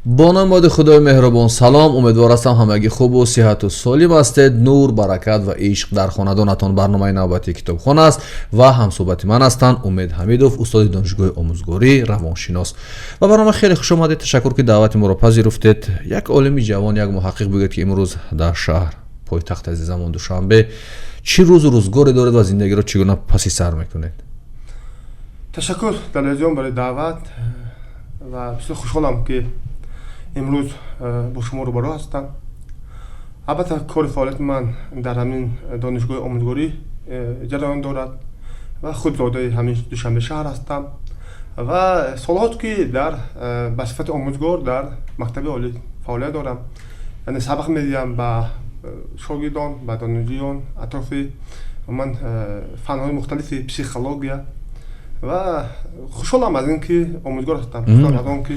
Бо номи Худои меҳрубон салом. Умедвор ҳастам, ҳамагӣ хубу сиҳату солим ҳастед. Нур, баракат ва ишқ дар хонадонатон. Барномаи навбатии Китобхон аст ва ҳамсӯҳбати ман ҳастанд Умед Ҳамидов, устоди донишгоҳи омӯзгорӣ, равоншинос. Ба барнома хеле хуш омадед. Ташаккур, ки даъвати моро пазируфтед. Як олими ҷавон, як муҳаққиқ, бигӯед, ки имрӯз дар шаҳр, пойтахти азизамон Душанбе, чӣ рӯзу рӯзгоре доред ва зиндагиро чӣ гуна паси сар мекунед? Ташаккур, Далерҷон, барои даъват ва бисёр хушҳолам, ки имрӯз бо шумо рӯбарӯ ҳастам. Албатта, кори фаъолияти ман дар ҳамин донишгоҳи омӯзгорӣ ҷараён дорад ва худ зодаи ҳамин Душанбе шаҳр ҳастам ва солҳост, ки дар ба сифати омӯзгор дар мактаби олӣ фаъолият дорам, яъне сабақ медиҳам ба шогирдон, ба донишҷӯён атрофи ман фанҳои мухталифи психология ва хушҳолам аз ин ки омӯзгор ҳастам, хушҳолам аз он ки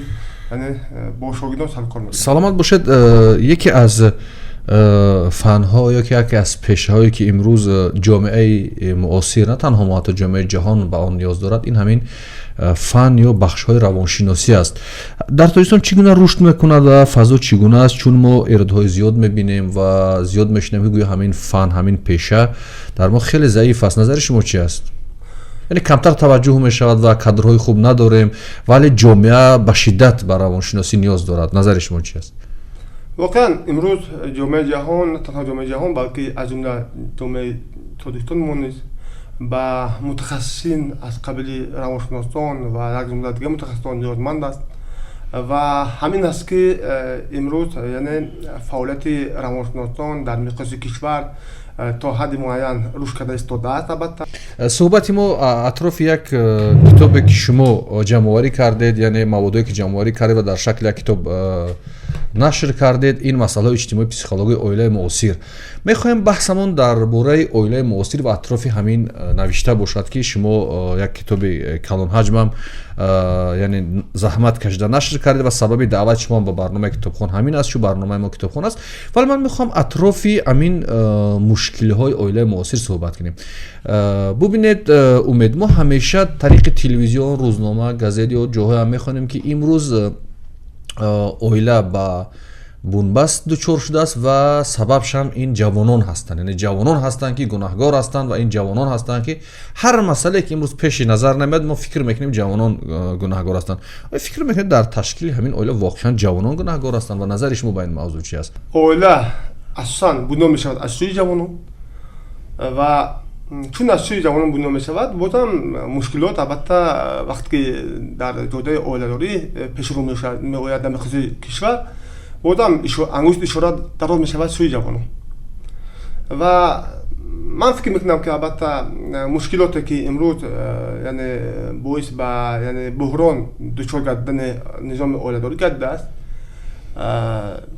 яъне бо шогирдон сарукор мекунам. Саломат бошед. Яке аз фанҳо ё ки яке аз пешаҳое, ки имрӯз ҷомеаи муосир, на танҳо мо, ҳатто ҷомеаи ҷаҳон ба он ниёз дорад, ин ҳамин фан ё бахшҳои равоншиносӣ аст. Дар Тоҷикистон чӣ гуна рушд мекунад ва фазо чӣ гуна аст? Чун мо эродҳои зиёд мебинем ва зиёд мешунавем, ки гӯё ҳамин фан, ҳамин пеша дар мо хеле заиф аст. Назари шумо чи аст? Яъне камтар таваҷҷӯҳ мешавад ва кадрҳои хуб надорем, вале ҷомеа ба шиддат ба равоншиносӣ ниёз дорад. Назари шумо чи аст? Воқеан, имрӯз ҷомеаи ҷаҳон, на танҳо ҷомеаи ҷаҳон, балки аз ҷумла ҷомеаи Тоҷикистон мо низ ба мутахассисин аз қабили равоншиносон ва як ҷумла дигар мутахассисон ниёзманд аст. Ва ҳамин аст, ки имрӯз яъне фаъолияти равоншиносон дар миқёси кишвар то ҳадди муайян рушд карда истодааст, албатта. Суҳбати мо атрофи як китобе, ки шумо ҷамъоварӣ кардед, яъне маводое, ки ҷамъоварӣ кардед ва дар шакли як китоб нашр кардед, ин масъалаҳои иҷтимои психологияи оилаи муосир. Мехоҳем баҳсамон дар бораи оилаи муосир ва атрофи ҳамин навишта бошад, ки шумо як китоби калонҳаҷмам, яъне заҳмат кашида нашр кардед, ва сабаби даъвати шумо ба барномаи Китобхон ҳамин аст, чун барномаи мо Китобхон аст. Вале ман мехоҳам атрофи ҳамин мушкилиҳои оилаи муосир суҳбат кунем. Бубинед, Умед, мо ҳамеша тариқи телевизион, рӯзнома, газет ё ҷоҳоям мехонем, ки имрӯз оила ба бунбаст дучор шудааст ва сабабшам ин ҷавонон ҳастанд, яъне ҷавонон ҳастанд, ки гунаҳгор ҳастанд, ва ин ҷавонон ҳастанд, ки ҳар масъалае, ки имрӯз пеши назар намеяд, мо фикр мекунем, ҷавонон гунаҳгор ҳастанд. Оё фикр мекунед, дар ташкили ҳамин оила воқеан ҷавонон гунаҳгор ҳастанд ва назари шумо ба ин мавзӯъ чи аст? Оила асосан бунёд мешавад аз сӯи ҷавонон ва чун аз сӯи ҷавонон бунёд мешавад, бозам мушкилот, албатта, вақте ки дар ҷодаи оиладорӣ пешрӯ меояд дар миқёси кишвар, бозам ангушт ишора дароз мешавад сӯи ҷавонон. Ва ман фикр мекунам, ки албатта мушкилоте, ки имрӯз яъне боис ба яъне буҳрон дучор гардидани низоми оиладорӣ гардидааст,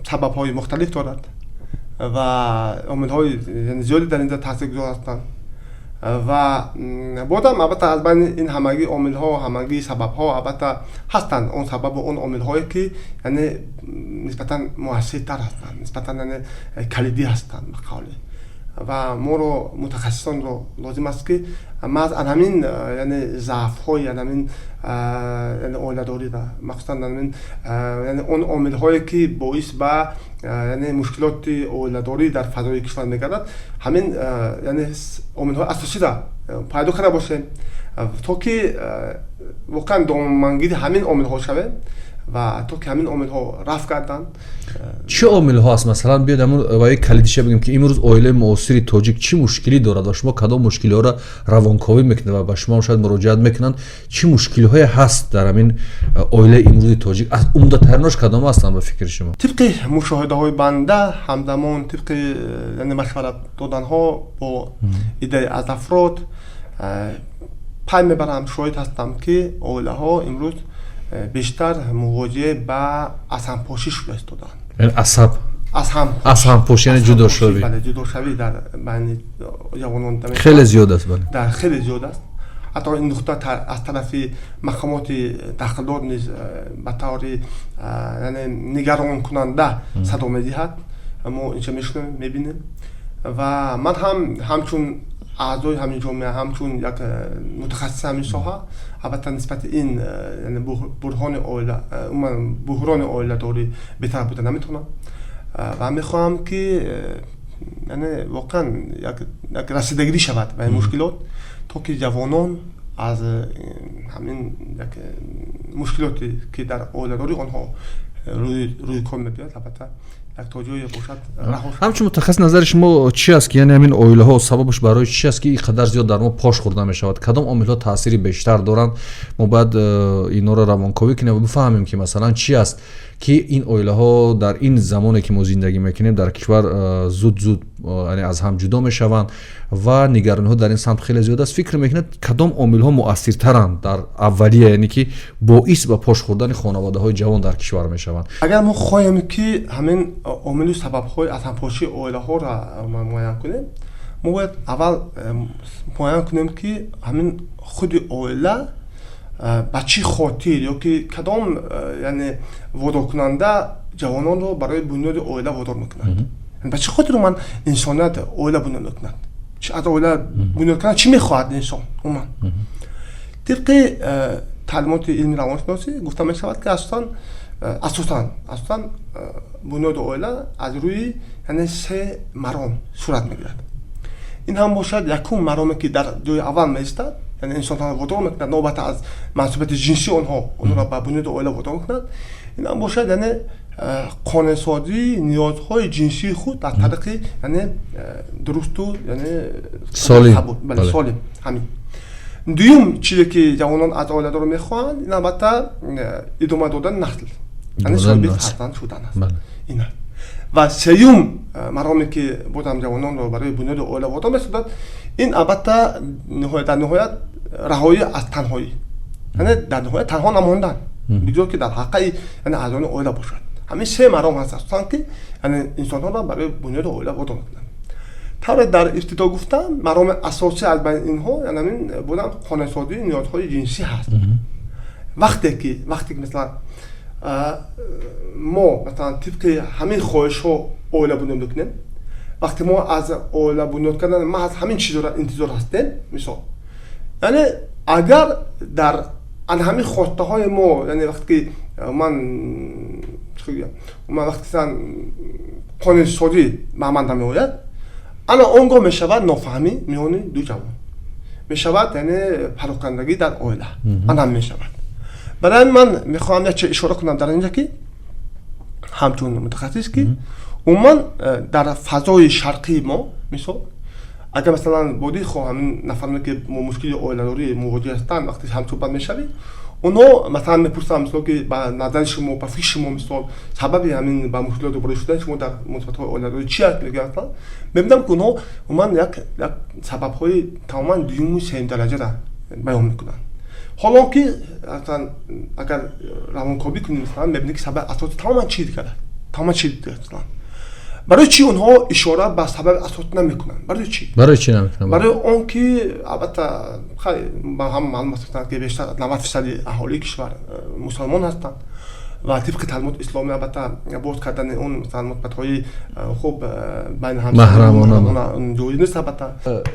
сабабҳои мухталиф дорад ва омилҳои зиёде дар инҷа таъсиргузор ҳастанд. Ва бозам, албатта, аз байни ин ҳамагӣ омилҳо, ҳамагӣ сабабҳо, албатта, ҳастанд он сабабу он омилҳое, ки яъне нисбатан муассиртар ҳастанд, нисбатан яъне калидӣ ҳастанд, ба қавле. Ва моро, мутахассисонро, лозим аст, ки маҳз ан ҳамин яъне заъфҳои ан ҳамин яъне оиладориро, махсусан ҳамин яъне он омилҳое, ки боис ба яъне мушкилоти оиладорӣ дар фазои кишвар мегардад, ҳамин яъне омилҳои асосиро пайдо карда бошем, то ки воқеан домангири ҳамин омилҳо шавем ва то ки ҳамин омилҳо рафъ гарданд. Чӣ омилҳо аст? Масалан, биёд ҳамун ваи калидиша бигем, ки имрӯз оилаи муосири тоҷик чӣ мушкилӣ дорад ва шумо кадом мушкилиҳоро равонковӣ мекунед ва ба шумо шояд муроҷиат мекунанд. Чӣ мушкилиҳое ҳаст дар ҳамин оилаи имрӯзи тоҷик? Умдатаринош кадом ҳастанд, ба фикри шумо? Тибқи мушоҳидаҳои банда, ҳамзамон тибқи яъне машварат доданҳо бо иддаи аз афрод, пай мебарам, шоҳид ҳастам, ки оилаҳо имрӯз бештар мувоҷиҳ ба асабпошӣ шуда истодаанд. Яъне асаб асабпошӣ, яъне ҷудошавӣ. Бале, ҷудошавӣ дар байни ҷавонон хеле зиёд аст, бале. Дар хеле зиёд аст. Ҳатто ин нуқта аз тарафи мақомоти дахлдор низ ба таври яъне нигаронкунанда садо медиҳад. Мо инҷа мешунавем, мебинем. Ва ман ҳам ҳамчун Аъзои ҳамин ҷомеа, ҳамчун як мутахассиси ҳамин соҳа, албатта, нисбати ин, яъне буҳрони оила, умуман буҳрони оиладорӣ бетараф буда наметавонам ва мехоҳам, ки яъне воқеан як расидагирӣ шавад ба ин мушкилот, то ки ҷавонон аз ҳамин як мушкилоте, ки дар оиладории онҳо рӯи кор мебиёяд, албатта, як то ҷое бошад, раҳо. Ҳамчун мутахассис, назари шумо чи аст, ки яъне ҳамин оилаҳо сабабаш барои чи аст, ки ин қадар зиёд дар мо пош хӯрда мешавад? Кадом омилҳо таъсири бештар доранд? Мо бояд инҳоро равонковӣ кунем ва бифаҳмем, ки масалан чи аст, ки ин оилаҳо дар ин замоне, ки мо зиндагӣ мекунем дар кишвар, зуд зуд яъне аз ҳам ҷудо мешаванд ва нигарониҳо дар ин самт хеле зиёд аст. Фикр мекунед, кадом омилҳо муассиртаранд дар аввалия, яъне ки боис ба пош хӯрдани хонаводаҳои ҷавон дар кишвар мешаванд? Агар мо хоҳем, ки ҳамин омилу сабабҳои аз ҳампошии оилаҳоро муайян кунем, мо бояд аввал муайян кунем, ки ҳамин худи оила ба чӣ хотир ё ки кадом, яъне водоркунанда ҷавононро барои бунёди оила водор мекунад. Ба чӣ хотир умуман инсоният оила бунёд мекунад? Аз оила бунёд кардан чӣ мехоҳад инсон умуман? Тибқи таълимоти илми равоншиносӣ гуфта мешавад, ки асосан бунёди оила аз рӯи, яъне, се маром сурат мегирад. Ин ҳам бошад, якум мароме, ки дар ҷои аввал меистад, яъне инсонҳоро водор мекунад, новобаста аз мансубияти ҷинсии онҳо, онҳоро ба бунёди оила водор мекунад, ин ҳам бошад, яъне қонеъсозии ниёзҳои ҷинсии худ аз тариқи, яъне, дурусту, яъне солим. Солим. Ҳамин. Дуюм чизе, ки ҷавонон аз оиладорӣ мехоҳанд, ин албатта идома додани насл, яъне соҳиби фарзанд шудан аст. Ин аст. Ва сеюм мароме, ки бозам ҷавононро барои бунёди оила водор месозад, ин албатта дар ниҳоят раҳоӣ аз танҳоӣ, яъне дар ниҳоят танҳо намондан, бигзор ки дар ҳалқаи, яъне, аъзони оила бошад. Ҳамин се маром ҳаст асосан, ки, яъне, инсонҳоро барои бунёди оила водор мекунанд. Тавре дар ибтидо гуфтам, мароми асосӣ аз байни инҳо, яъне ҳамин будам қонеъсозии ниёзҳои ҷинсӣ ҳаст. Вақте ки масалан мо, масалан, тибқи ҳамин хоҳишҳо оила бунёд мекунем, вақте мо аз оила бунёд кардан маҳз ҳамин чизро интизор ҳастем, мисол, яъне агар дар ан ҳамин хостаҳои мо, яъне вақте ки ман ман вақте сан қонеъсозӣ ба амал намеояд, ана он гоҳ мешавад нофаҳмӣ миёни ду ҷавон, мешавад, яъне, парокандагӣ дар оила ана мешавад. Барои ҳамин ман мехоҳам як чиз ишора кунам дар инҷа, ки ҳамчун мутахассис, ки умуман дар фазои шарқии мо, мисол, агар масалан бо дилхоҳ ҳамин нафароне, ки бо мушкили оиладорӣ мувоҷиҳ ҳастанд, вақте ҳамсӯҳбат мешавӣ, онҳо масалан мепурсанд, мисол, ки ба назари шумо, ба фикри шумо, мисол, сабаби ҳамин ба мушкилот рӯбарӯ шудани шумо дар муносибатҳои оиладорӣ чи аст, мегӯянд. Мебинам, ки онҳо умуман як сабабҳои тамоман дуюму сеюм дараҷаро баён мекунанд, ҳолон ки масалан агар равонкобӣ кунем, масалан, мебинем, ки сабаби асосӣ тамоман чизи дигар аст, тамоман чизи дигар аст. Барои чӣ онҳо ишора ба сабаби асосӣ намекунанд? Барои чӣ? Барои чӣ намекунанд? Барои он ки албатта, хай, ба ҳама маълум аст, ки бештар аз 90% аҳолии кишвар мусалмон ҳастанд ва тибқи таълимоти исломӣ, албатта, боз кардани он, масалан, муносибатҳои хуб байни маҳрамона ҷоиз нест, албатта.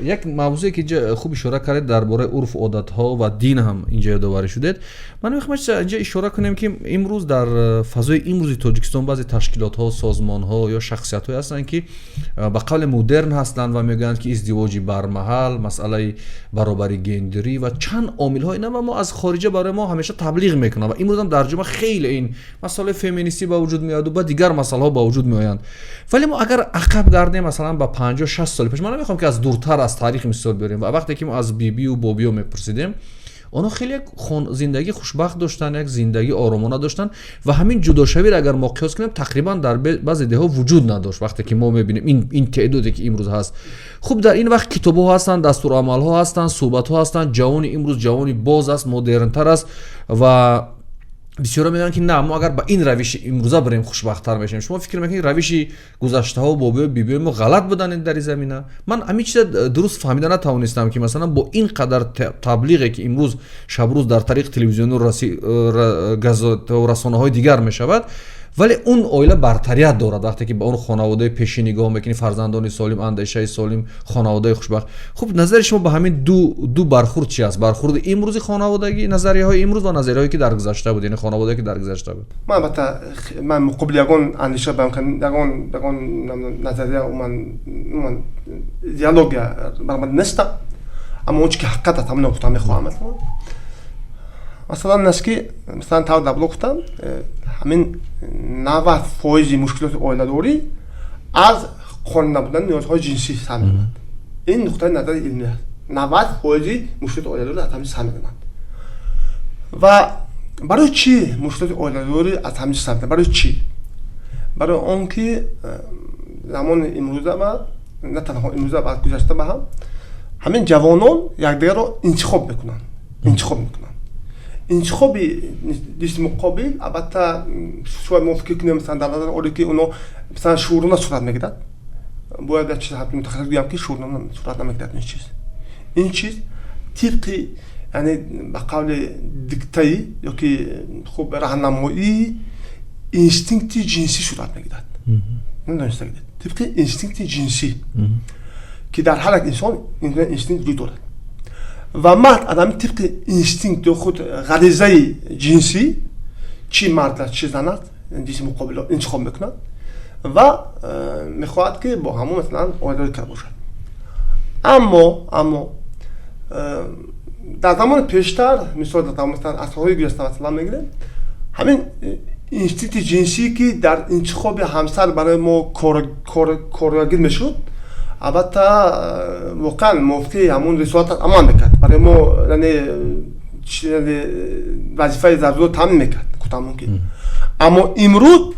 Як мавзӯе, ки инҷа хуб ишора кардед, дар бораи урфу одатҳо ва дин ҳам инҷа ёдоварӣ шудед. Ман мехоҳам инҷа ишора кунем, ки имрӯз дар фазои имрӯзи Тоҷикистон баъзе ташкилотҳо, созмонҳо ё шахсиятҳое ҳастанд, ки ба қавле модерн ҳастанд ва мегӯянд, ки издивоҷи бармаҳал, масъалаи баробари гендерӣ ва чанд омилҳо ина ва мо аз хориҷа барои мо ҳамеша таблиғ мекунанд ва имрӯзам дар ҷомеа хеле ин масъалаи феминистӣ ба вуҷуд меояду ба дигар масъалаҳо ба вуҷуд меоянд. Вале мо агар ақаб гардем, масалан, ба 50-60 соли пеш, ман намехоҳам, ки аз дуртар аз таърих мисол биёрем, ва вақте ки мо аз бибию бобиё мепурсидем, онҳо хеле як зиндагии хушбахт доштанд, як зиндагии оромона доштанд ва ҳамин ҷудошавиро агар мо қиёс кунем, тақрибан дар баъзе деҳҳо вуҷуд надошт. Вақте ки мо мебинем ин теъдоде, ки имрӯз ҳаст, хуб, дар ин вақт китобҳо ҳастанд, дастурамалҳо ҳастанд, суҳбатҳо ҳастанд. Ҷавони имрӯз ҷавони боз аст, модернтар аст ва бисёро мегӯянд, ки на, мо агар ба ин равиши имрӯза бирем, хушбахттар мешавем. Шумо фикр мекунед, равиши гузаштаҳо, бобиё, бибиёи мо ғалат буданд дар ин замина? Ман ҳамин чиза дуруст фаҳмида натавонистам, ки масалан бо ин қадар таблиғе, ки имрӯз шабрӯз дар тариқи телевизиону газету расонаҳои дигар мешавад. Вале он оила бартарият дорад, вақте ки ба он хонаводаи пешин нигоҳ мекунӣ, фарзандони солим, андешаи солим, хонаводаи хушбахт. Хуб, назари шумо ба ҳамин ду бархурд чи аст? Бархурди имрӯзи хонаводагӣ, назарияҳои имрӯз ва назарияҳое ки дар гузашта буд, яъне хонаводае ки дар гузашта буд. Ман албатта ман муқобили ягон андеша баён кардам, ягон назария, умуман идеология баромад нестам, аммо он чи ки ҳақиқат аст, ҳамонро гуфтан мехоҳам. Масалан, ин аст ки, масалан, тавр дар блог гуфтам, ҳамин 90% мушкилоти оиладорӣ аз қонеъ набудани ниёзҳои ҷинсӣ сар мезанад. Ин нуқтаи назари илмӣ аст. 90% мушкилоти оиладорӣ аз ҳамин сар мезанад. Ва барои чӣ мушкилоти оиладорӣ аз ҳамин сар мезанад? Барои чӣ? Барои он ки замони имрӯза ва на танҳо имрӯза, балки гузашта ба ҳам ҳамин ҷавонон якдигарро интихоб мекунанд. Интихоб мекунанд. Интихоби ҷинси муқобил, албатта, шояд мо фикр кунем, масалан, дар назар оре ки оно, масалан, шуурона сурат мегирад. Бояд як чиз мутахассис гӯям, ки шуурона сурат намегирад ин чиз. Ин чиз тибқи, яъне ба қавли диктаи ёки хуб раҳнамоии инстинкти ҷинсӣ сурат мегирад. Намедонистагид. Тибқи инстинкти ҷинсӣ, ки дар ҳар як инсон ин инстинкт вуҷуд дорад. Ва мард аз ҳамин тибқи инстинкт ё худ ғаризаи ҷинсӣ, чӣ мард аст, чӣ зан аст, ҷинси муқобилро интихоб мекунад ва мехоҳад, ки бо ҳамон, масалан, оиладорӣ карда бошад. Аммо дар замони пештар, мисол, дар замони, масалан, асрҳои гузашта, масалан, мегирем, ҳамин инстинкти ҷинсӣ, ки дар интихоби ҳамсар барои мо коргир мешуд, албатта, воқеан мувофиқи ҳамон рисолат амал мекард. Барои мо, яъне вазифаи зарурро таъмин мекард, гуфтам мумкин. Аммо имрӯз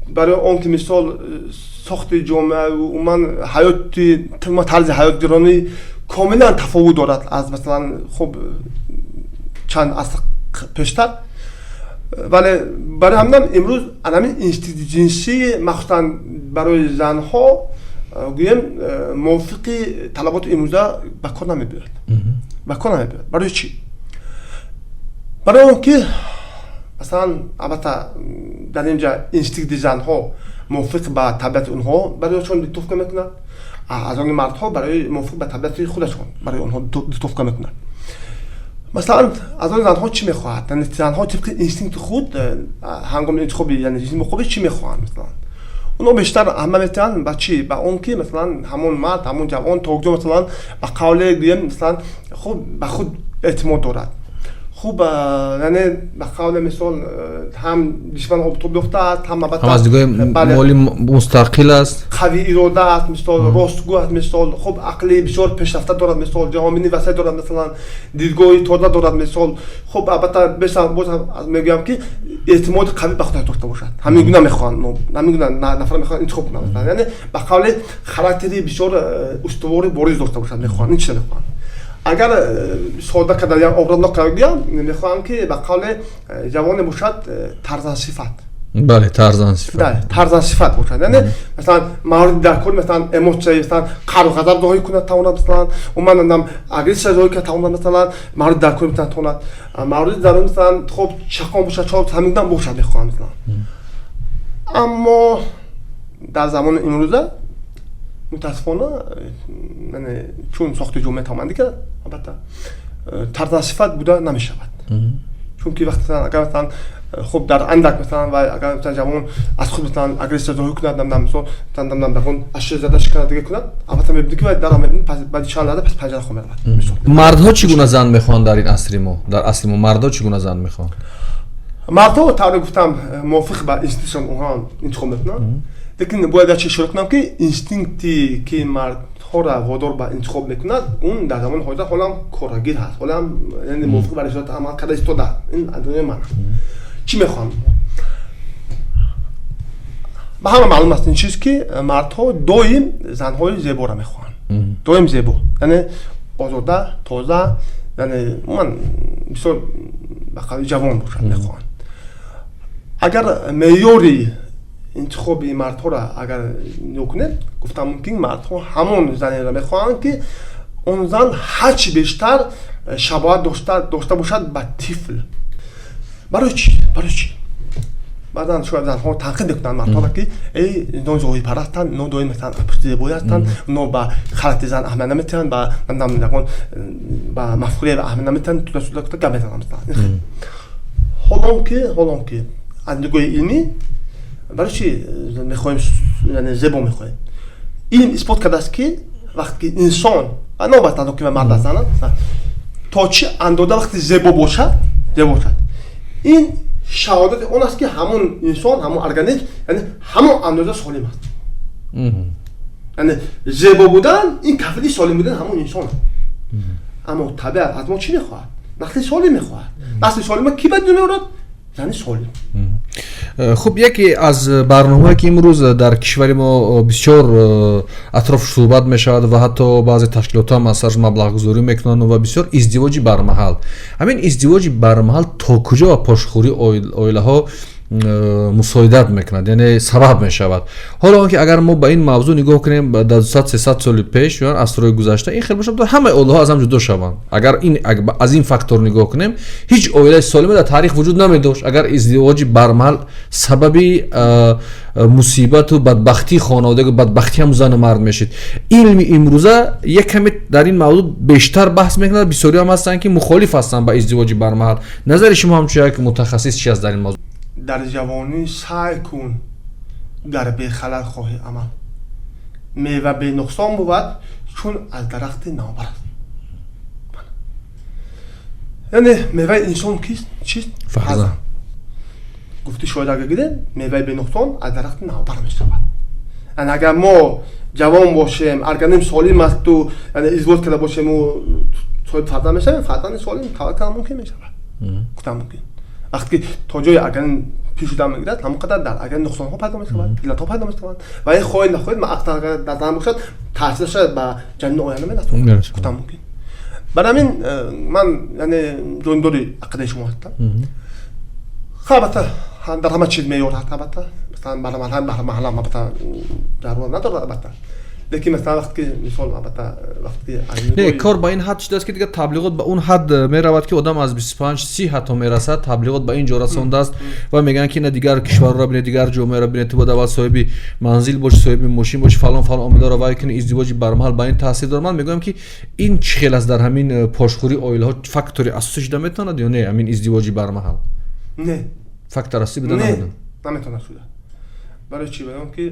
барои он ки, мисол, сохти ҷомеа, умуман ҳаёти, тарзи ҳаётгиронӣ комилан тафовут дорад аз, масалан, хуб, чанд аср пештар. Вале барои ҳаминам имрӯз ҳамин инстинкти ҷинсӣ, махсусан барои занҳо, гӯем, мувофиқи талаботи имрӯза ба кор намебиёяд. Ба кор намебиёяд. Барои чӣ? Барои он ки, масалан, албатта, дар ин ҷа инстинкти занҳо мувофиқ ба табиати онҳо барояшон диктовка мекунад, аз они мардҳо барои мувофиқ ба табиати худашон барои онҳо диктовка мекунад. Масалан, аз они занҳо чӣ мехоҳад? Яъне занҳо тибқи инстинкти худ ҳангоми интихоби, яъне ҷинси муқобил, чӣ мехоҳанд? Масалан, онҳо бештар аҳамият медиҳанд ба чӣ? Ба он ки, масалан, ҳамон мард, ҳамон ҷавон то куҷо, масалан, ба қавле гӯем, масалан, хуб, ба худ эътимод дорад. Хуб, яъне ба қавле, мисол, ҳам ҷисман обтоб ёфтааст, ҳам албатта ҳам аз нигоҳи моли мустақил аст, қави ирода аст, мисол, ростгӯ аст, мисол, хуб, ақли бисёр пешрафта дорад, мисол, ҷаҳонбинии васеъ дорад, масалан, дидгоҳи тоза дорад, мисол. Хуб, албатта, боз мегӯям, ки эътимоди қавӣ ба худаш дошта бошад. Ҳамин гуна мехоҳанд, ҳамин гуна нафар мехоҳанд интихоб кунанд, масалан, яъне ба қавли характери бисёр устувори бориз дошта бошад мехоҳанд, ин чиза мехоҳанд. Агар сода карда, я образно карда гӯям, мехоҳам, ки ба қавли ҷавоне бошад тарзансифат. Бале, тарзансифат. Да, тарзансифат бошад. Яъне, масалан, мавриди дар кор, масалан, эмоция, масалан, қаҳру ғазаб зоҳир кунад тавонад, масалан, умуман, намедонам, агрессия зоҳир кунад тавонад, масалан, мавриди дар кор метавонад, тавонад. Мавриди дар, масалан, хуб, чақон бошад, чор ҳамин гуна бошад мехоҳам, масалан. Аммо дар замони имрӯза мутаассифона, яъне чун сохти ҷомеа тамомандӣ кард, албатта, тарзансифат буда намешавад. Чунки вақте, масалан, агар, масалан, хуб, дар андак, масалан, ва агар, масалан, ҷавон аз худ, масалан, агрессия зоҳир кунад, намедонам, мисол, масалан, намедонам, дар он ашё зада шиканад, дига кунад, албатта, мебинӣ, ки вай дар мебинӣ, пас баъди чанд лаҳза пас панҷара хо меравад, мисол. Мардҳо чӣ гуна зан мехоҳанд дар ин асри мо? Дар асри мо мардҳо чӣ гуна зан мехоҳанд? Мардҳо, тавре гуфтам, мувофиқ ба инстинктшон онҳо интихоб мекунанд. Лекин бояд як чиз ишора кунам, ки инстинкти ки мардҳоро водор ба интихоб мекунад, он дар замони ҳозир ҳолам корагир ҳаст, ҳолам, яъне мувофиқ ба рисолат амал карда истода. Ин аз дунёи ман аст. Чӣ мехоҳам? Ба ҳама маълум аст ин чиз, ки мардҳо доим занҳои зеборо мехоҳанд. Доим зебо, яъне озода, тоза, яъне умуман бисёр ба қавли ҷавон бошад мехоҳанд. Агар меъёри интихоби мардҳоро агар нигоҳ кунем, гуфтам мумкин, мардҳо ҳамон занеро мехоҳанд, ки он зан ҳарчи бештар шабоҳат дошта бошад ба тифл. Барои чӣ? Барои чӣ? Баъзан шояд занҳо танқид мекунанд мардҳоро, ки эй, ино зоҳирпарастанд, ино доим масалан пушти зебоӣ ҳастанд, ино ба характери зан аҳамият намедиҳанд, ба ягон ба мафкураи аҳамият намедиҳанд, туда-сюда гап мезананд масалан. Ҳолон ки аз нигоҳи илмӣ барои чи мехоҳем, яъне зебо мехоҳем, илм исбот кардааст, ки вақте ки инсон, новобаста аз он ки мард аст, зан, то чӣ андоза вақте зебо бошад, ин шаҳодати он аст, ки ҳамон инсон, ҳамон организм, яъне ҳамон андоза солим аст. Яъне зебо будан ин кафили солим будан ҳамон инсон. Аммо табиат аз мо чӣ мехоҳад? Насли солим мехоҳад. Насли солима кӣ ба дунё меорад? Зани солим. Хуб, яке аз барномаҳое, ки имрӯз дар кишвари мо бисёр атроф суҳбат мешавад ва ҳатто баъзе ташкилотҳо ҳам аз сараш маблағгузорӣ мекунанд ва бисёр издивоҷи бармаҳал. Ҳамин издивоҷи бармаҳал то куҷо ба пошхӯрии оилаҳо мусоидат мекунад, яъне сабаб мешавад? Ҳоло он ки агар мо ба ин мавзӯъ нигоҳ кунем, дар 200-300 соли пеш ё асрҳои гузашта ин хел бошад, ҳамаи оилаҳо аз ҳам ҷудо шаванд. Агар ин аз ин фактор нигоҳ кунем, ҳеҷ оилаи солима дар таърих вуҷуд намедошт. Агар издивоҷи бармаҳал сабаби мусибату бадбахтии хонавода, бадбахтии ҳам зану мард мешид. Илми имрӯза як каме дар ин мавзӯъ бештар баҳс мекунад. Бисёриҳо ҳам ҳастанд, ки мухолиф ҳастанд ба издивоҷи бармаҳал. Назари шумо ҳамчун як мутахассис чи аст дар ин мавзӯъ? Дар ҷавонӣ саъй кун, гар бехалал хоҳӣ амал, мева бенуқсон бувад, чун аз дарахти навбар аст. Яъне меваи инсон кист, чист? Фарзанд. Гуфти шояд, агар гирем, меваи бенуқсон аз дарахти навбар мешавад. Яъне агар мо ҷавон бошем, организм солим асту, яъне издивоҷ карда бошему соҳиби фарзанд мешавем, фарзанди солим таваллуд кардан мумкин мешавад, гуфтан мумкин. Вақте ки то ҷои организм пир шудан мегирад, ҳамон қадар дар организм нуқсонҳо пайдо мешавад, иллатҳо пайдо мешаванд ва ин хоҳед нахоҳед дар зан бошад, таъсираш ба ҷанини оянда мерасонад, гуфтан мумкин. Барои ҳамин ман, яъне, ҷонибдори ақидаи шумо ҳастам. Албатта, дар ҳама чиз меъёр ҳаст. Албатта, масалан, бармаҳал албатта зарурат надорад, албатта, лекин масалан вақте ки мисол, албатта, вақте ки не, кор ба ин ҳад шудааст, ки дигар таблиғот ба он ҳад меравад, ки одам аз 25-30 ҳатто мерасад, таблиғот ба ин ҷо расондааст ва мегӯянд, ки на, дигар кишварҳоро бинед, дигар ҷомеаро бинед, ту бояд аввал соҳиби манзил бошӣ, соҳиби мошин бошӣ, фалон фалон омиларо вай кунӣ. Издивоҷи бармаҳал ба ин таъсир дорад. Ман мегӯям, ки ин чӣ хел аст? Дар ҳамин пошхӯрии оилаҳо фактори асосӣ шуда метавонад ё не ҳамин издивоҷи бармаҳал? Не. Фактор асосӣ буда наметавонад? Наметавонад шуда. Барои чӣ? Барои он ки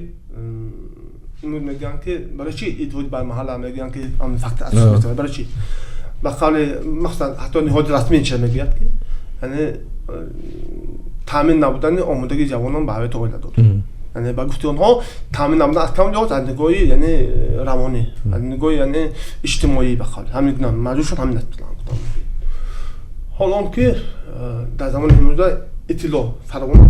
имрӯз мегӯянд, ки барои чӣ издивоҷ бармаҳала мегӯянд, ки фактор асосӣ мешавад? Барои чӣ? Ба қавли, махсусан, ҳатто ниҳоди расмӣ чиз мегӯяд, ки яъне таъмин набудани омодагии ҷавонон ба ҳаёти оиладорӣ. Яъне ба гуфти онҳо, таъмин набудан аз кам лиҳоз? Аз нигоҳи, яъне, равонӣ, аз нигоҳи, яъне, иҷтимоӣ. Ба қавли ҳамин гуна маҷбур шуд, ҳамин аст. Ҳол он ки дар замони имрӯза иттилоъ фаровон,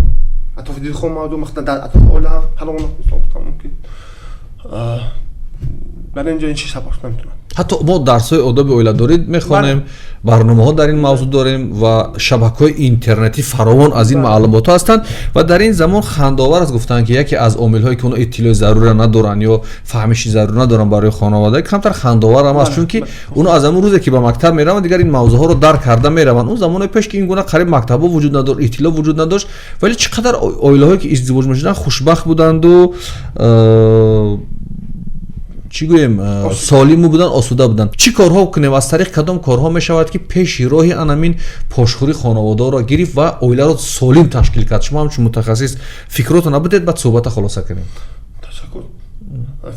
атрофи дилхоҳ мавзӯъ, махсусан дар атрофи оила ҳам фаровон аст, мисол гуфтам мумкин. Дар ин ҷо ин чиз сабаб шуда наметавонад. Ҳатто мо дарсҳои одоби оиладорӣ мехонем, барномаҳо дар ин мавзӯъ дорем ва шабакаҳои интернетӣ фаровон аз ин маълумотҳо ҳастанд. Ва дар ин замон хандаовар аст, гуфтанд, ки яке аз омилҳое, ки онҳо иттилои зарурро надоранд ё фаҳмиши зарур надоранд барои хонавода, камтар хандаовар ҳам аст, чунки онҳо аз ҳамон рӯзе, ки ба мактаб мераванд, дигар ин мавзӯъҳоро дарк карда мераванд. Он замонои пеш, ки ин гуна қариб мактабҳо вуҷуд надошт, иттилоъ вуҷуд надошт, вале чӣ қадар оилаҳое, ки издивоҷ мешуданд, хушбахт буданду, чӣ гӯем, солиму буданд, осуда буданд. Чӣ корҳо кунем, аз тариқи кадом корҳо мешавад, ки пеши роҳи анамин пошхӯрии хонаводаро гирифт ва оиларо солим ташкил кард? Шумо ҳамчун мутахассис фикротон набудед, баъд суҳбата хулоса кунем. Ташаккур.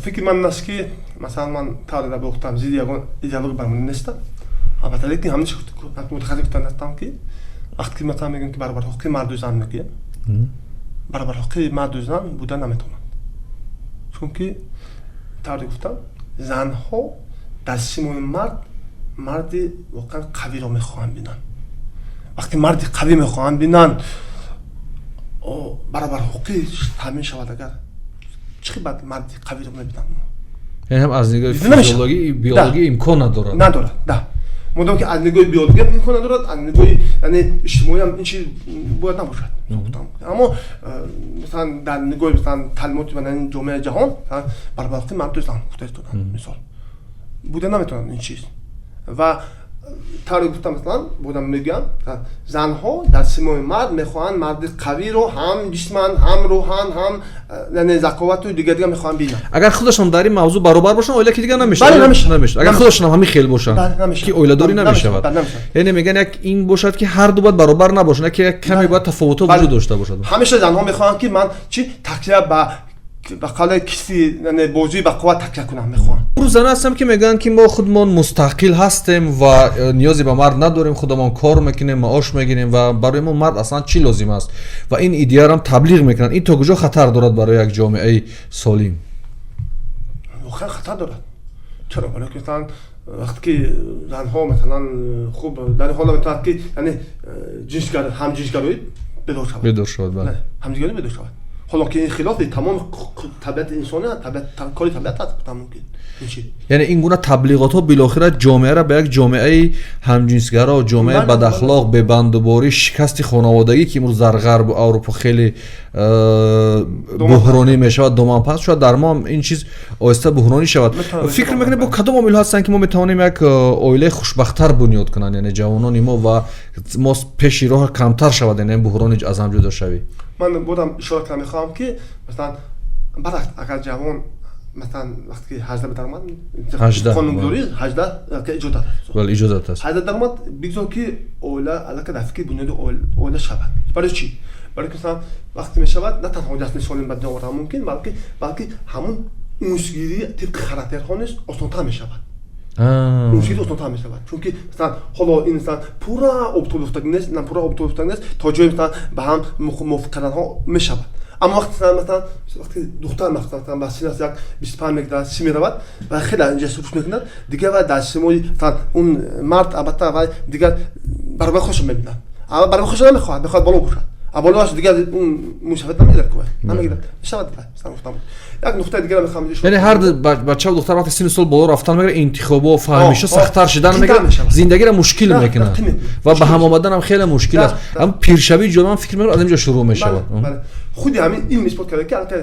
Фикри ман ин аст, ки масалан ман тавре дар гуфтам, зидди ягон идеология бармонда нестам, албатта, лекин ҳамин мутахассис гуфтан ҳастам, ки вақте ки масалан мегӯем, ки баробарҳуқуқи марду зан мегӯем, баробарҳуқуқи марду зан буда наметавонад, чунки тавре гуфтам, занҳо дар симои мард марди воқеан қавиро мехоҳанд бинанд. Вақте марди қавӣ мехоҳанд бинанд, баробарҳуқуқӣ таъмин шавад, агар чӣ баъд марди қавиро мебинанд? Яъне ҳам аз нигоҳи физиологӣ, биологӣ имкон надорад. Надорад, да. Модом ки аз нигоҳи биологиам имкон надорад, аз нигоҳи, яъне, иҷтимоиам ин чиз бояд набошад. Аммо масалан дар нигоҳи, масалан, таълимоти ҷомеаи ҷаҳон баробарҳуқуқи марду зан гуфта истоданд, мисол, буда наметавонад ин чиз. Ва Тавре гуфтам, масалан, бодам мегӯям, занҳо дар симои мард мехоҳанд марди қавиро ҳам ҷисман, ҳам рӯҳан, ҳам яъне заковату дигар дигар мехоҳанд бинанд. Агар худашон дар ин мавзӯъ баробар бошанд, оила ки дигар намешавад. Бале, намешавад. Намешавад. Агар худашон ҳам ҳамин хел бошанд, Бале, намешавад. ки оиладорӣ Намешавад, намешавад. Бале, намешавад. Яъне мегӯянд, як ин бошад, ки ҳар ду бояд баробар набошанд, яке як каме бояд тафовутҳо вуҷуд дошта бошад. Ҳамеша занҳо мехоҳанд, ки ман чӣ такя ба қавле киси, яъне бозии ба қувват такя кунам мехоҳанд. Рӯз зан ҳастам, ки мегӯянд, ки мо худмон мустақил ҳастем ва ниёзе ба мард надорем, худамон кор мекунем, маош мегирем ва барои мо мард аслан чӣ лозим аст, ва ин идеяро таблиғ мекунанд. Ин то куҷо хатар дорад барои як ҷомеаи солим? Воқеан хатар дорад. Чаро? Барои ки, масалан, вақте ки занҳо, масалан, хуб, дар ин ҳола метавонад, ки яъне ҳамҷинсгароӣ бедор шавад. Бедор шавад, бале. Ҳамҷинсгароӣ бедор шавад, ҳоло ки ин хилофи тамоми табиати инсони, табиат, кори табиат аст, гуфтам мумкин ин чиз. Яъне ин гуна таблиғотҳо билохира ҷомеаро ба як ҷомеаи ҳамҷинсгаро, ҷомеаи бадахлоқ, бебандуборӣ, шикасти хонаводагӣ, ки имрӯз дар Ғарбу Аврупо хеле буҳронӣ мешавад, доманпаст шояд дар мо ҳам ин чиз оҳиста буҳронӣ шавад. Фикр мекунед, бо кадом омилҳо ҳастанд, ки мо метавонем як оилаи хушбахттар бунёд кунанд, яъне ҷавонони мо, ва мо пеши роҳ камтар шавад, яъне буҳрони аз ҳам ҷудошавӣ? Ман бодам ишора карда мехоҳам, ки масалан, баръакс, агар ҷавон, масалан, вақте ки 18 даромад, қонунгузорӣ 18 иҷозат аст. Бале, иҷозат аст. 18 даромад, бигзор, ки оила аллакай дар фикри бунёди оила шавад. Барои чӣ? Барои ки, масалан, вақте мешавад, на танҳо ҷасми солим ба дунё овардан мумкин, балки ҳамун унсгирӣ тибқи характерҳо низ осонтар мешавад. Унсгирӣ осонтар мешавад, чунки, масалан, ҳоло ин, масалан, пурра обтоб ёфтагӣ нест, на пурра обтоб ёфтагӣ нест, то ҷое, масалан, ба ҳам мувофиқ карданҳо мешавад. Аммо вақте, масалан, вақте духтар, масалан, ба синнаш як 25 мегузарад, 30 меравад ва хеле инҷа рушд мекунад, дигар вай дар симои, масалан, он мард, албатта, вай дигар баробари худашо мебинад, аммо баробари худашо намехоҳад, мехоҳад боло бошад, а болоаш дигар он мушавад намегирад, ку вай намегирад, мешавад. Масалан, гуфтам, як нуқтаи дигар мехоҳам. Яъне ҳар бача духтар вақте синну сол боло рафтан мегирад, интихобо, фаҳмишо сахттар шидан мегирад, зиндагиро мушкил мекунад ва ба ҳам омаданам хеле мушкил аст. Ам пиршавии ҷомеа, ман фикр мекунам, аз инҷо шурӯъ мешавад. Худи ҳамин илм исбот карда, ки аллакай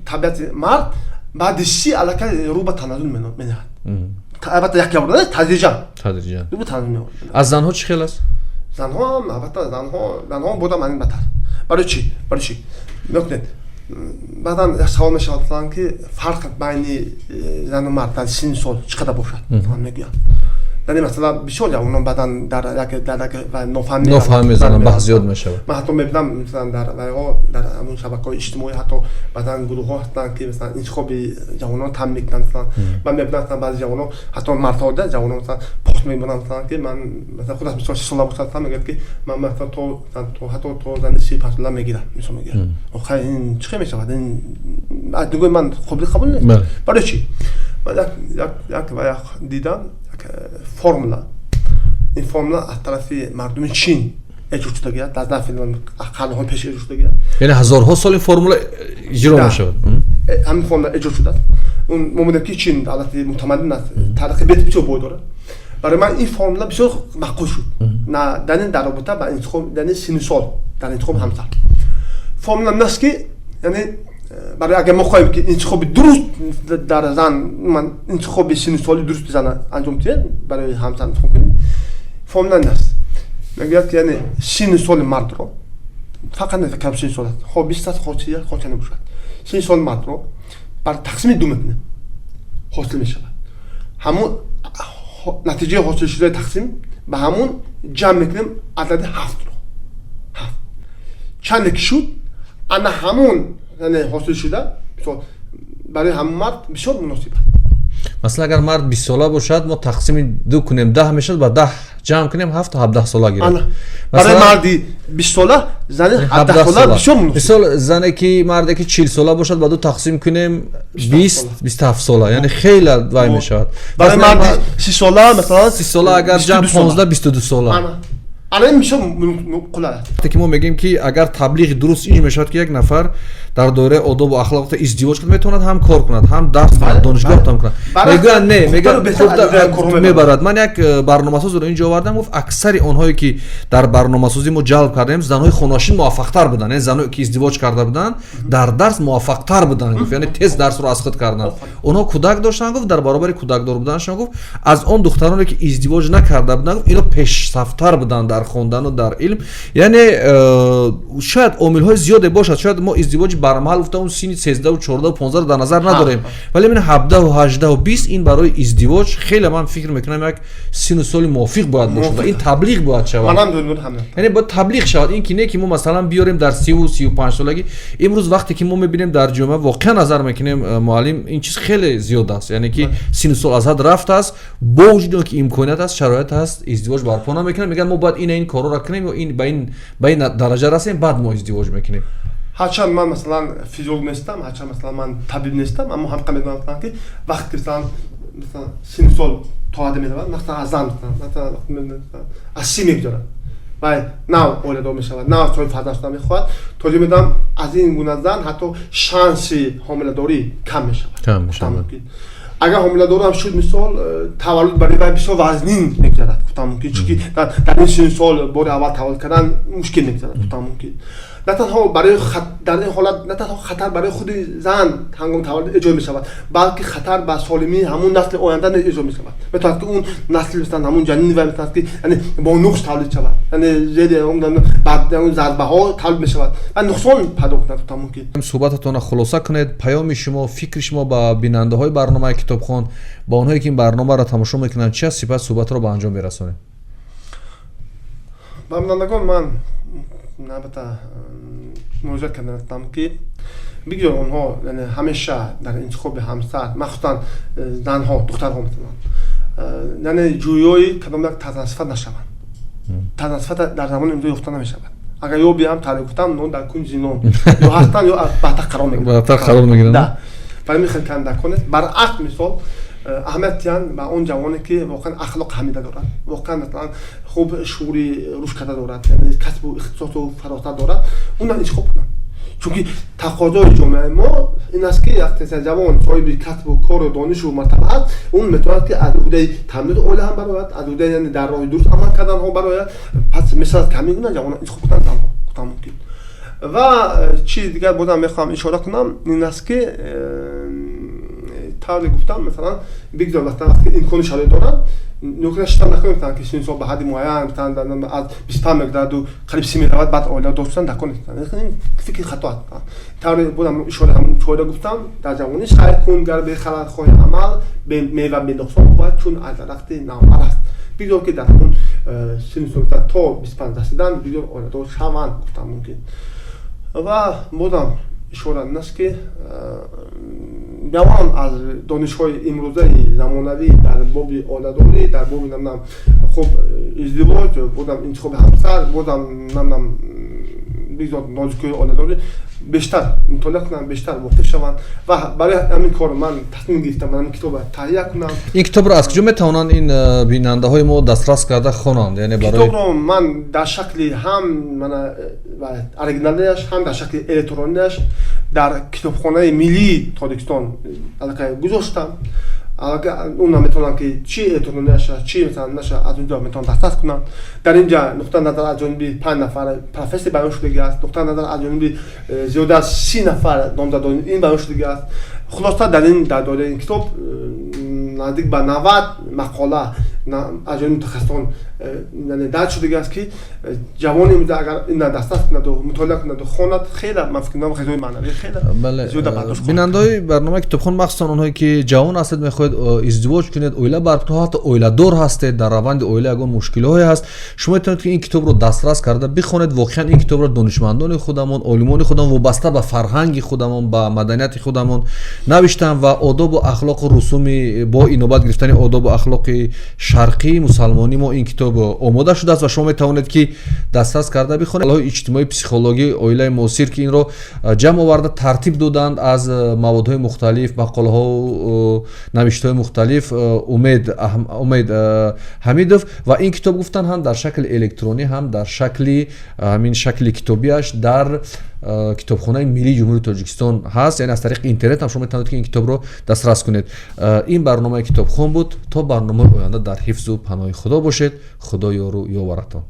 табиати мард баъди 30 аллакай рӯ ба таназзул менаҳад. Албатта, як явр, тадриҷан. Тадриҷан. Рӯ ба таназзул меорад. Аз занҳо чӣ хел аст? Занҳо ҳам, албатта, занҳо бодам ҳамин бадтар. Барои чӣ? Барои чӣ? Мекунед, баъдан як савол мешавад, масалан, ки фарқ байни зану мард дар синни сол чӣ қадар бошад, мегӯянд. Дар ин масъала бисёр ҷавонон баъдан дар як нофаҳмӣ нофаҳм мезананд, баҳс зиёд мешавад. Ман ҳатто мебинам, масалан, дар вайҳо, дар ҳамун шабакаҳои иҷтимоӣ, ҳатто баъдан гурӯҳҳо ҳастанд, ки, масалан, интихоби ҷавонон там мекунанд. Масалан, ман мебинам, масалан, баъзе ҷавонон, ҳатто мардҳо, ҷавонон, масалан, пост мемонанд, масалан, ки ман, масалан, худаш, мисол, 30 сола бошад, мегӯяд, ки ман, масалан, то ҳатто то зани 35 сола мегирам, мисол мегӯяд. Охир ин чӣ хел мешавад? Ин аз нигоҳи ман қобили қабул нест. Барои чӣ? Ман як ва як дидам, як формула. Ин формула аз тарафи мардуми Чин эҷод шудагиаст, дар зарфи қарнҳои пеш эҷод шудагиаст. Яъне ҳазорҳо сол ин формула иҷро мешавад. Ҳамин формула эҷод шудааст. Мо медонем, ки Чин давлати мутамаддин аст, таърихи бисёр бой дорад. Барои ман ин формула бисёр маъқул шуд на дар ин, дар робита ба интихоб, яъне синну сол дар интихоби ҳамсар. Формула ин аст, ки яъне барои агар мо хоҳем, ки интихоби дуруст дар зан, ман интихоби синну соли дурусти зан анҷом диҳем, барои ҳамсар интихоб кунем, формула ин аст, мегӯяд, ки яъне синну соли мардро, фақат не кам синну сол аст, хо 20 аст, хо 30 аст, хо чанд бошад, синну соли мардро бар тақсими ду мекунем, ҳосил мешавад ҳамун натиҷаи ҳосилшудаи тақсим, ба ҳамун ҷамъ мекунем адади ҳафтро. Ҳафт чанде ки шуд, ана ҳамун, яъне ҳосилшуда, мисол, барои ҳамун мард бисёр муносиб аст. Масалан, агар мард 20 сола бошад, мо тақсими ду кунем, 10 мешавад, ба 10 ҷамъ кунем, ҳафт, 17 сола гирад. Барои марди 20 сола зани 17 сола бисёр муносиб. Мисол, зане ки, марде ки 40 сола бошад, ба ду тақсим кунем, 20, 27 сола, яъне хеле вай мешавад. Барои марди 30 сола, масалан, 30 сола агар ҷамъ, 15, 22 сола. Ана ин бисёр қулай аст. Вақте ки мо мегӯем, ки агар таблиғи дуруст ин мешавад, ки як нафар дар доираи одобу ахлоқ издивоҷ кунад, метавонад ҳам кор кунад, ҳам дарс кунад, донишгоҳ тамом кунад. Мегӯянд, не, мегӯянд, мебарад. Ман як барномасозро инҷо овардам, гуфт, аксари онҳое, ки дар барномасозӣ мо ҷалб кардем, занҳои хонашин муваффақтар буданд, яъне занҳое, ки издивоҷ карда буданд, дар дарс муваффақтар буданд, гуфт, яъне тез дарсро аз худ карданд. Онҳо кӯдак доштанд, гуфт, дар баробари кӯдакдор буданашон, гуфт, аз он духтароне, ки издивоҷ накарда буданд, гуфт, ино пешсафтар буданд дар хондану дар илм. Яъне шояд омилҳои зиёде бошад, шояд мо издивоҷи бармаҳал гуфта он синни 13-у 14-у 15-ро дар назар надорем, вале мин 17-у 18-у 20 ин барои издивоҷ хеле, ман фикр мекунам, як сину соли мувофиқ бояд бошад ва ин таблиғ бояд шавад, яъне бояд таблиғ шавад. Ин ки не, ки мо масалан биёрем дар 30-у 35 солагӣ. Имрӯз вақте ки мо мебинем, дар ҷомеа воқеан назар мекунем, муаллим, ин чиз хеле зиёд аст, яъне ки сину сол аз ҳад рафтааст, бо вуҷуди он ки имконият аст, шароит ҳаст, издивоҷ барпо намекунанд. Мегӯянд, мо бояд ина ин корҳоро кунем ё ин ба ин дараҷа расем, баъд мо издивоҷ мекунем. Ҳарчанд ман, масалан, физиолог нестам, ҳарчанд, масалан, ман табиб нестам, аммо ҳамқа медонам, ки вақте, масалан, сину сол то ҳадде меравад, масалан, аз зан, масалан, аз 30 мегузарад, вай нав оиладор мешавад, нав соҳиби фарзанд шуда мехоҳад, то ҷо медонам, аз ин гуна зан ҳатто шанси ҳомиладорӣ кам мешавад. Кам мешавад. Агар ҳомиладорам шуд, мисол, таваллуд барои вай бисёр вазнин мегузарад, гуфтам мумкин, чунки дар ин синну сол бори аввал таваллуд кардан мушкил мегузарад, гуфтам мумкин. На танҳо барои, дар ин ҳолат на танҳо хатар барои худи зан ҳангоми таваллуд эҷод мешавад, балки хатар ба солимии ҳамун насли оянда эҷод мешавад. Метавонад, ки он насли, масалан, ҳамун ҷанини вай метавонад, ки яъне бо нуқс тавлид шавад, яъне зери зарбаҳо тавлид мешавад ва нуқсон пайдо кунад, гуфтам мумкин. Суҳбататонро хулоса кунед. Паёми шумо, фикри шумо ба бинандаҳои барномаи «Китобхон», ба онҳое, ки ин барномаро тамошо мекунанд, чи аст? Сипас суҳбатро ба анҷом мерасонем. Ба бинандагон ман албатта муроҷиат кардам, ки бигзор онҳо ҳамеша дар интихоби ҳамсар, махсусан занҳо, духтарҳо, масалан, яъне ҷӯёи кадом як тазансифат нашаванд. Тазансифат дар замони имрӯз ёфта намешавад. Агар ёби ҳам, таъриф гуфтам, но дар кунҷи зиндон ё ҳастанд, ё баъдтар қарор мегиранд. Баъдтар қарор мегиранд. Да, барои хел кандакон нест. Баръакс, мисол, аҳамият диҳанд ба он ҷавоне, ки воқеан ахлоқ ҳамида дорад, воқеан, масалан, хуб шуури рушд карда дорад, яъне касбу ихтисосу фаросат дорад, онро интихоб кунанд, чунки тақозои ҷомеаи мо ин аст, ки вақте ҷавон соҳиби касбу кору донишу мартаба аст, он метавонад, ки аз уҳдаи таъминоти оила ҳам барояд, аз уҳдаи, яъне дар роҳи дуруст амал карданҳо барояд. Пас мешавад, ки ҳамин гуна ҷавонон интихоб кунанд, занҳо, гуфтам мумкин. Ва чизи дигар бозам мехоҳам ишора кунам, ин аст, ки тавре гуфтам, масалан, бигзор, масалан, вақте имкони шароит доранд, нукта шитам накунед, ки синну сол ба ҳадди муайян, масалан, аз 25 мегузараду қариб 30 меравад, баъд оила дор шудан дакон. Ин фикри хато аст. Тавре бозам ишора чора гуфтам, дар ҷавонӣ сай кун, гар бехалал хоҳи амал, мева бенуқсон бояд, чун аз дарахти навбар аст. Бигзор, ки дар ҳамун синну сол то 25 расидан, бигзор оиладор шаванд, гуфтам мумкин. Ва бозам ишора ин аст, ки ҷавон аз донишҳои имрӯзаи замонавӣ дар боби оиладорӣ, дар боби, намдонам, хуб, издивоҷ, бозам интихоби ҳамсар, бозам, намдонам, бигзор нозукиҳои оиладорӣ бештар мутолиа кунанд, бештар воқиф шаванд. Ва барои ҳамин кор ман тасмим гирифтам, ман ҳамин китобро таҳия кунам. Ин китобро аз куҷо метавонанд ин бинандаҳои мо дастрас карда хонанд, яъне барои Китобро ман дар шакли ҳам мана оригиналиаш, ҳам дар шакли электронияш дар Китобхонаи миллии Тоҷикистон аллакай гузоштам. Онам метавонанд, ки чи электронияша, чи, масалан, наша, аз онҷо метавонанд дастрас кунанд. Дар ин ҷа нуқтаи назар аз ҷониби панҷ нафар профессор баён шудагӣ аст, нуқтаи назар аз ҷониби зиёда аз 30 нафар номзадони ин баён шудагӣ аст. Хулоса, дар ин, дар доираи ин китоб наздик ба 90 мақола аз ҷониби мутахассисон, яъне дарҷ шудагӣ аст, ки ҷавони имрӯза агар ина дастрас кунаду мутолиа кунаду хонад, хеле, ман фикр мекунам, ғизои маънавӣ хеле зиёда бардошт. Бинандаҳои барномаи «Китобхон», махсусан онҳое, ки ҷавон ҳастед, мехоҳед издивоҷ кунед, оила барпо, ҳатто оиладор ҳастед, дар раванди оила ягон мушкилиҳое ҳаст, шумо метавонед, ки ин китобро дастрас карда бихонед. Воқеан ин китобро донишмандони худамон, олимони худамон вобаста ба фарҳанги худамон, ба маданияти худамон навиштанд ва одобу ахлоқу русуми, бо инобат гирифтани одобу ахлоқи шарқӣ. Шарқии мусалмонии мо ин китоб омода шудааст ва шумо метавонед, ки дастрас карда бихонед. Иҷтимоии психологии оилаи муосир, ки инро ҷамъ оварда, тартиб доданд аз маводҳои мухталиф, мақолаҳо, навиштаҳои мухталиф Умед Ҳамидов. Ва ин китоб, гуфтан, ҳам дар шакли электронӣ, ҳам дар шакли ҳамин шакли китобиаш дар Китобхонаи миллии Ҷумҳурии Тоҷикистон ҳаст, яъне аз тариқи интернет ҳам шумо метавонед, ки ин китобро дастрас кунед. Ин барномаи «Китобхон» буд. То барномаи оянда дар ҳифзу паноҳи Худо бошед. Худо ёру ёваратон.